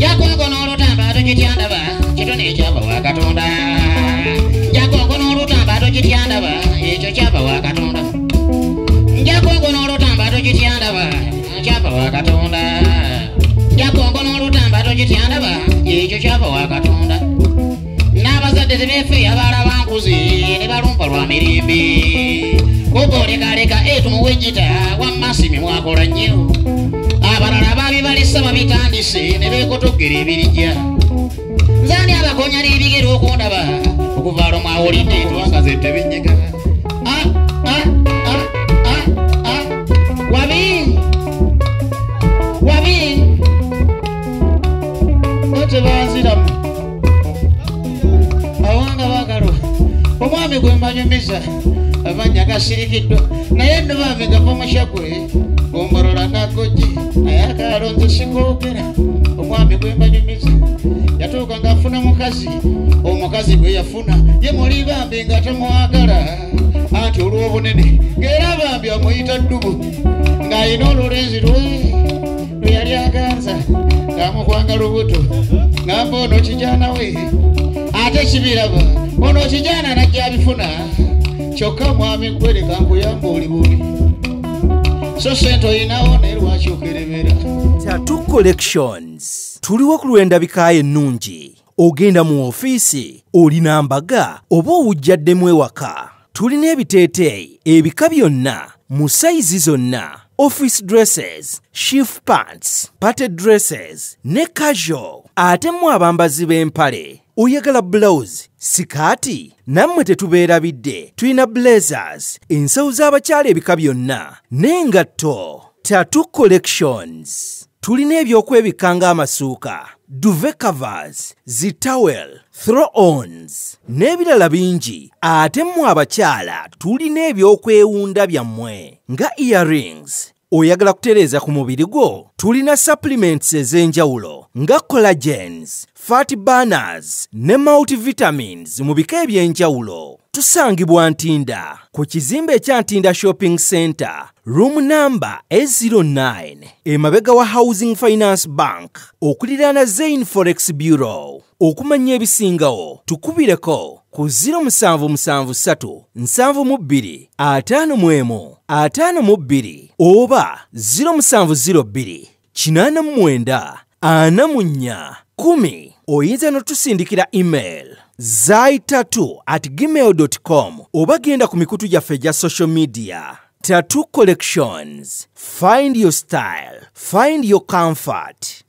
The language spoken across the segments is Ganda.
Njakongo n'olutamba tokityandaba kitone ekyava wa Katonda. Njakongo n'olutamba tokityandaba ekyo kyava wa Katonda. Njakongo n'olutamba tokityandaba kyava wa Katonda. Njakongo n'olutamba tokityandaba ekyo kyava wa Katonda. N'abazadde tebeefe abalaba nkuzi ne balumpa lwa mirembe. Kukolekaleka etumuwejjita wammasimi mwakola nnyo. Abalala babibalisa babitandise ne beekotogera ebirijja. Nze ani abakonya n'ebigere okundaba okuva lwe mwawulidde kubanga ze tebinyega. Ah, ah, ah, ah, ah. Wabi wabi ote banziramu awanga bagalo omwami gwe mbanyumiza amannya gasirikiddwa naye nno bambi gava mushakwe gombolola nagoje naye akalonze sikoogera. Omwami gwe mbanyumiza yatuuka ng'afuna mukazi, omukazi gwe yafuna ye muli bambi nga tamwagala anti olw'obunene ng'era bambi amuyita ddubu ng'alina olulenzi lwe lwe yali aganza ng'amukwanga lubuto ng'amba ono kijana we ate kibiraba ono kijana najja abifuna kyokka mwami gwereka nkuyamba oli bubi so sente oyinawo naye lwaki okerebera. Tattoo Collections tuliwo ku lw'endabika ennungi. Ogenda mu ofiisi, olina mbaga oba owujjaddemu ewaka. Tulina ebiteeteeyi ebika byonna mu sayizi zonna, office dresses, shift pants, party dresses ne casual. Ate mmwe abambazi b'empale, oyagala blouse, sikaati, nammwe tetubeerabidde. Tulina blazers, ensawo z'abakyala ebika byonna n'engatto. Tattoo Collections tulina ebyokwebikka ng'amasuuka, duvet covers, zi towel, throw-ons n'ebirala bingi. Ate mmwe abakyala tulina ebyokwewunda byammwe nga earrings. Oyagala kutereeza ku mubiri gwo? Tulina supplements ez'enjawulo nga collagens, fat burners ne multivitamins mu bika eby'enjawulo. Tusangibwa Ntinda ku kizimbe ekya Ntinda Shopping Center, room number A09, emabega wa Housing Finance Bank, okuliraana Zain Forex Bureau. Okumanya ebisingawo tukubireko ku 0773 72 51 52 oba 0702 89 44 10. Oyinza n'otusindikira email zaitattoo@gmail.com oba genda ku mikutu gyaffe egya social media. Tattoo Collections, find your style, find your comfort.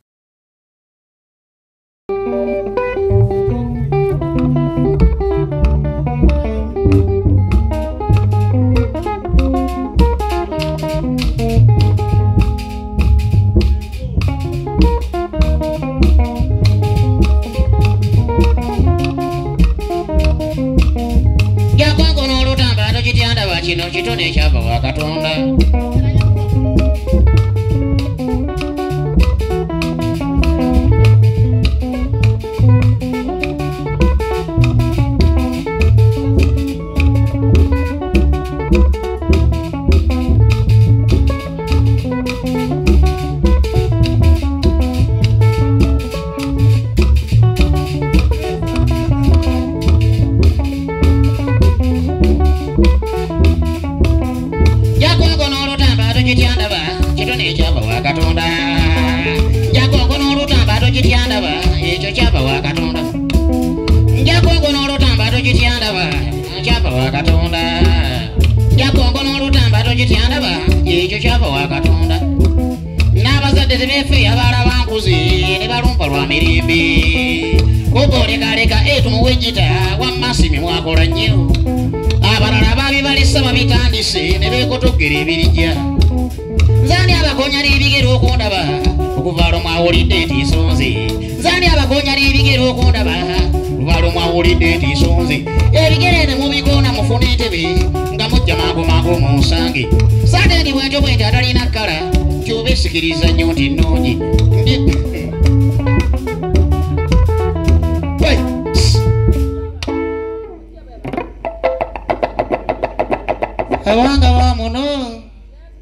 Njakongo n'olutamba tokityandaba kino kitone ekyava wa Katonda. Njakongo n'olutamba tokityandaba kitone ekyava wa Katonda. Njakongo n'olutamba tokityandaba ekyo kyava wa Katonda. Njakongo n'olutamba tokityandaba kyava wa Katonda. Njakongo n'olutamba tokityandaba ekyo kyava wa Katonda. N'abazadde tebeefe abalaba nkuzi ne balumpa lwa mirembe. Kukolekaleka etumuwejjita wammasimi mwakola nnyo. Abalala babibalisa babitandise ne beekotogera ebirijja. Nze ani abakonya n'ebigere okundaba okuva lwe mwawulidde nti nsonze. Nze ani abakonya n'ebigere okundaba okuva lwe mwawulidde nti nsonze. Ebigere ne mubikoona mufune entebe nga mujja mangu mangu munsange. Sate ndi bwentyo bwenti atalina kkala kyoba esikiriza nnyo nti nnungi. Ndi Abanga ba muno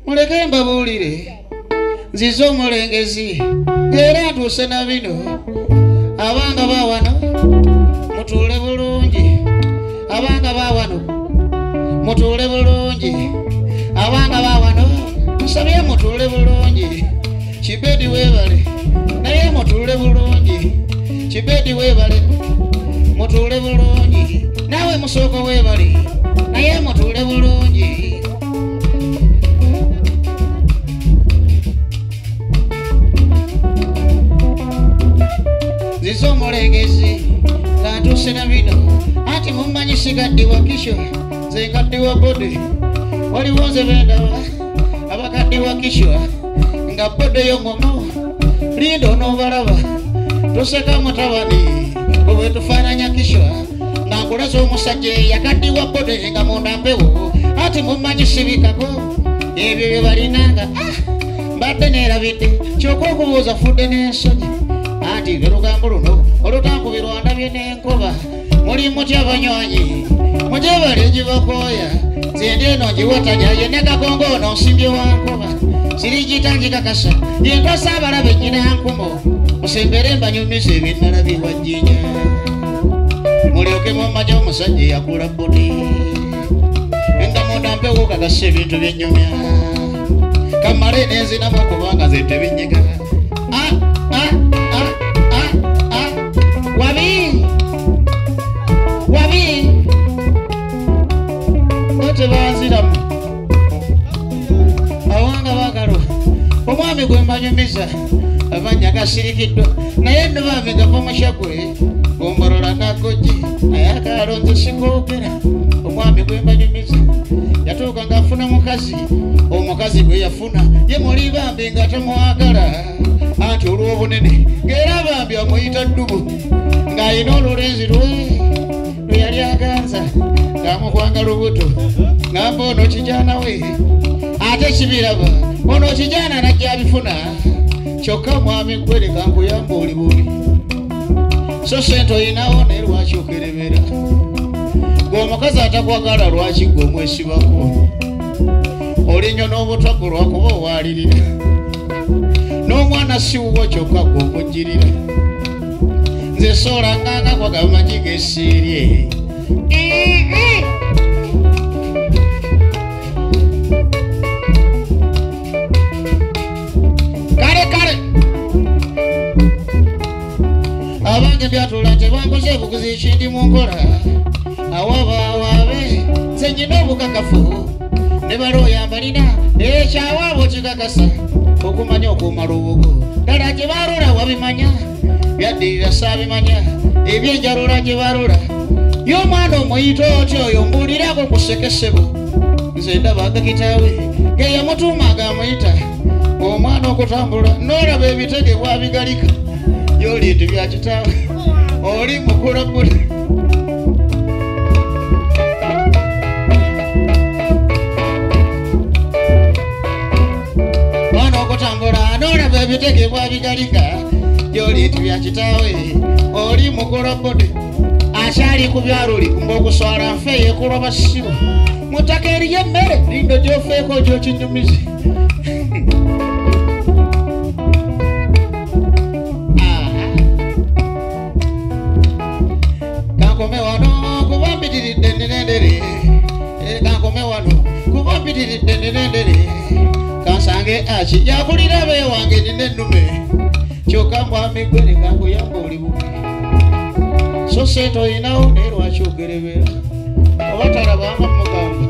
muleke mbabuulire. Nzize omulengezi era ntuuse na bino. Abanga bawano mutuule bulungi, abanga bawano mutuule bulungi, abanga bawano nsabye mutuule bulungi. Kibedi weebale naye mutuule bulungi, Kibedi weebale mutuule bulungi, naawe Musooko weebale naye mutuule bulungi. Nzize omulengezi nga ntuuse na bino, anti mummanyi sigaddiwa kisho, nze nkaddiwa bode. Waliwo nze bendaba abakaddiwa kishwa nga bode y'omumu, linda onoobalaba toseka mutabani bwe tufaananya kishwa. Nga nkulaza omusajja eyakaddiwa bode nga munda mpewo, anti mummanyi sibikako ebyo bye balinanga. Mbadde neerabidde kyokka okubuuza fudde n'ensonyi, anti lwe lugambo luno olutankubirwa ndabye n'enkoba. Muli mutya abanywanyi mugyebale gibakooya, nze ndi eno ngiwatanya yenna Kakongo ono nsimbye wa nkoba. Sirigita ngikakasa yentosa abalabe nnyina nkumo, musembere mbanyumiza ebinalabye wa Jjinja. Mulyoke mumanye omusajja eyakula bodi nga munda mpewo kakasa ebintu byennyumya. Kamale nenzinamu kubanga nze tebinnyiga. Wabi wabi otebanziramu awanga bagalwa omwami gwe mbanyumiza amannya gasirikiddwa, naye nno bambi gava mukyagwe gombolola nagojje naye akalonze sikoogera. Omwami gwe mbanyumiza yatuuka ng'afuna mukazi, omukazi gwe yafuna ye muli bambi nga tamwagala, anti olw'obunene ng'era bambi amuyita ddubu, ng'alina olulenzi lwe lwe yali aganza ng'amukwanga lubuto, ng'amba ono kijaana we ate kibiraba ono kijaana najja abifuna. Kyokka mwami gwe leka nkuyamba oli bubi, so sente oyinawo naye lwaki okerebera? Gwe omukazi atakwagala lwaki gwe omwesibako? Olinnyo n'obutwa gwe lwakuba owalirira, n'omwana si wuwo kyokka gwe omujjirira. Nze soolanganga kwagamba magi gesiirye. Kale kale abange byatula tebankoze obuguzi ekindi mu nkola, awabawaabe nze nnyina obukakafu ne balooya mbalina ekyawaabo kikakasa okumanya okuuma lubugo. Ddala gye balola wabimanya, byaddirira saabimanya, ebyenjalula gye balola. Ye omwana omuyita otyo oyo mbuulirako ku ssekesebo, nze ndaba kitaawe ge yamutuuma ng'amuyita omwana okutambula n'olaba ebitege bwabigalika gy'oli nti bya kitaawe oli mukulabula. Omwana okutambula n'olaba ebitege bwabigalika gy'oli nti bya kitaawe oli mukulabule. Akyali ku byaluli ng'okuswala nfe yeekulwa basiru, mu ttaka eriyo emmere lindo gy'ofeeko gy'okinyumize. Kankome wano kuba mpitiridde nnendere, kankome wano kuba mpitiridde nnendere, kansange aki yakulira abeewange nina ennume, kyokka mwami gwe leka nkuyamba oli bubi. So sente oyinawo naye lwaki ogerebera? Oba talabanga mugamba.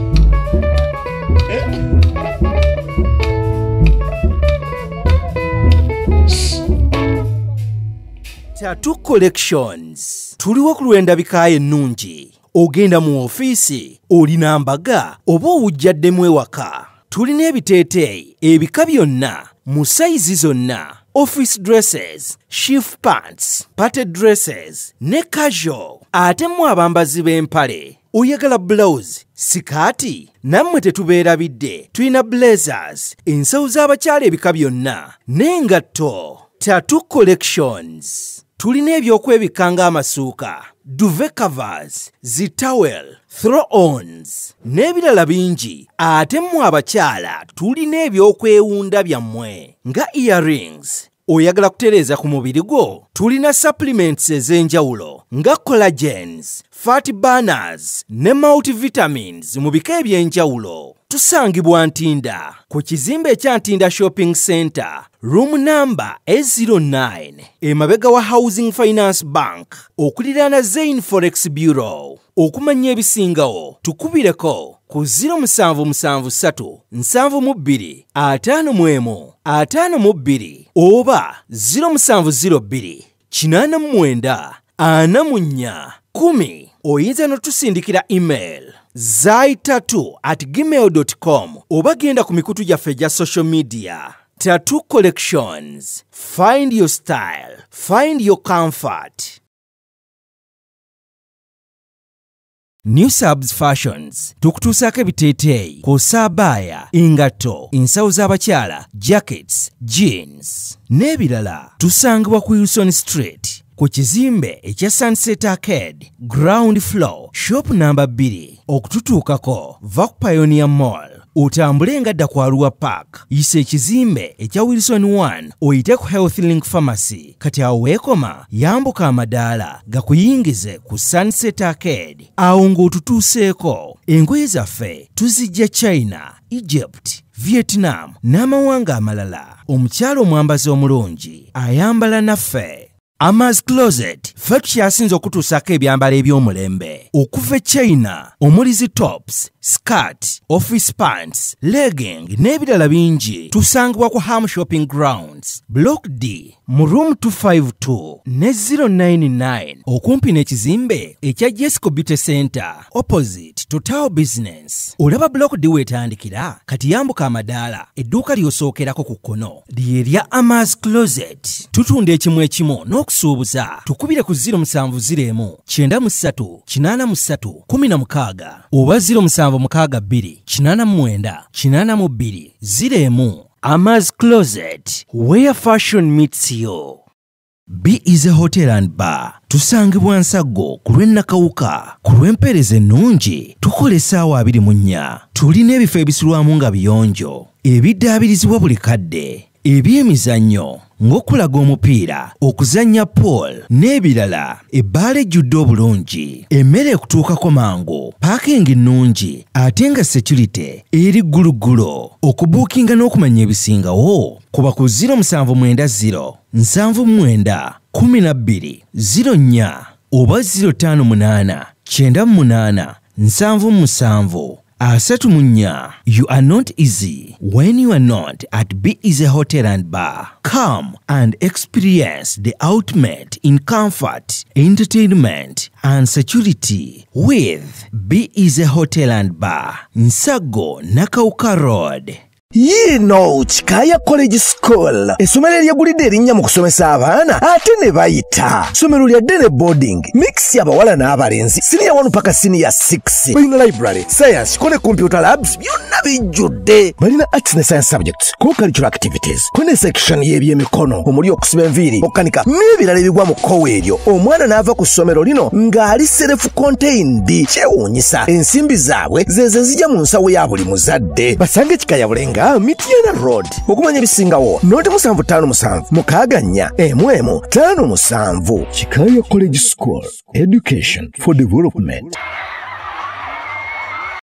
Tattoo Collections tuliwo ku lw'endabika ennungi. Ogenda mu ofiisi, olina mbaga oba owujjaddemu ewaka, tulina ebiteeteeyi ebika byonna mu sayizi zonna, office dresses, shift pants, party dresses ne casual. Ate mu abambazi b'empale, oyagala blouse, sikaati, nammwe tetubeerabidde, tulina blazers, ensawo z'abakyala ebika byonna n'engatto. Tattoo Collections. Tulina ebyokwebikka ng'amasuuka, duvet covers, zi towel, throw-ons n'ebirala bingi. Ate mmwe abakyala tulina ebyokwewunda byammwe nga earrings. Oyagala kutereeza ku mubiri gwo? Tulina supplements ez'enjawulo nga collagens, fat burners ne multivitamins mu bika eby'enjawulo. Tusangibwa Ntinda ku kizimbe ekya Ntinda Shopping Center, room number A09, emabega wa Housing Finance Bank, okuliraana Zain Forex Bureau. Okumanya ebisingawo tukubireko ku 0773 72 51 52 oba 0702 89 44 10. Oyinza n'otusindikira email zaitatu@gmail.com oba genda ku mikutu gyaffe egya social media. Tattoo Collections. Find your style. Find your comfort. New Subs Fashions tukutuusaako ebiteeteeyi kw'ossa abaya, engatto, ensawo z'abakyala, jackets, jeans n'ebirala. Tusangibwa ku Wilson Street ku kizimbe ekya Sunset Arcade, ground floor, shop number 2. Okututuukako va ku Pioneer Mall, otambule nga dda ku Arua Park, yisa ekizimbe ekya Wilson 1, oyite ku Health Link Pharmacy. Kati awo weekoma, yambuka amadaala gakuyingize ku Sunset Arcade. Awo ng'otutuuseeko, engoye zaffe tuzijja China, Egypt, Vietnam n'amawanga amalala. Omukyala omwambazi omulungi ayambala naffe. Amaz Closet ffe tukyasinze okutuusaako ebyambalo eby'omulembe okuva e China, omuli zi tops, skirt, office pants, legging n'ebirala bingi. Tusangibwa ku Ham Shopping Grounds, Block D, mu room 252 ne 099, okumpi n'ekizimbe ekya Jesco Beauty Center, opposite Total Business. Olaba Block D weetandikira, kati yambuka amadaala, edduuka ly'osookerako ku kkono lye lya Amaz Closet. Tutunda ekimu ekimu n'okusuubuza. Tukubire ku 0701 93 83 16 oba 0762 89 82 01. Amaz Closet, where fashion meets you. Be Easy Hotel and Bar. Tusangibwa Nsaggo ku lw'e Nakawuka. Ku lw'empeereza ennungi tukola essaawa 24. Tulina ebifo ebisulwamu nga biyonjo, ebiddaabirizibwa buli kadde, ebyemizannyo ng'okulaga omupiira, okuzannya pool n'ebirala. Ebbaala ejjudde obulungi, emmere ekutuukako mangu, paakingi nnungi ate nga security eri gguluggulo. Okubuukinga n'okumanya ebisingawo kuba ku 0790 79 12 04 oba 058 98 77 34. You are not easy when you are not at Be Easy Hotel and Bar. Come and experience the ultimate in comfort, entertainment, and security with Be Easy Hotel and Bar, Nsago, Nakawuka Road. Yiino Kikaaya College School, essomero eryegulidde erinnya mu kusomesa abaana ate ne bayita. Ssomero lya day ne boarding mix, abawala n'abalenzi, senior 1 paka senior 6. Balina library, science ko ne computer labs, byonna bijjudde. Balina arts ne science subjects, co-curricular activities, ko ne section y'ebyemikono omuli okusiba enviiri, okukanika n'ebirala ebigwa mu kkowe eryo. Omwana n'ava ku ssomero lino ng'ali self contained. Kyewuunyisa, ensimbi zaabwe zeze zijja mu nsawo ya buli muzadde. Basange Kikaaya Bulenga, Mityana Road. Okumanya ebisingawo noti 757 64 11 57. Kikaaya College School, education for development.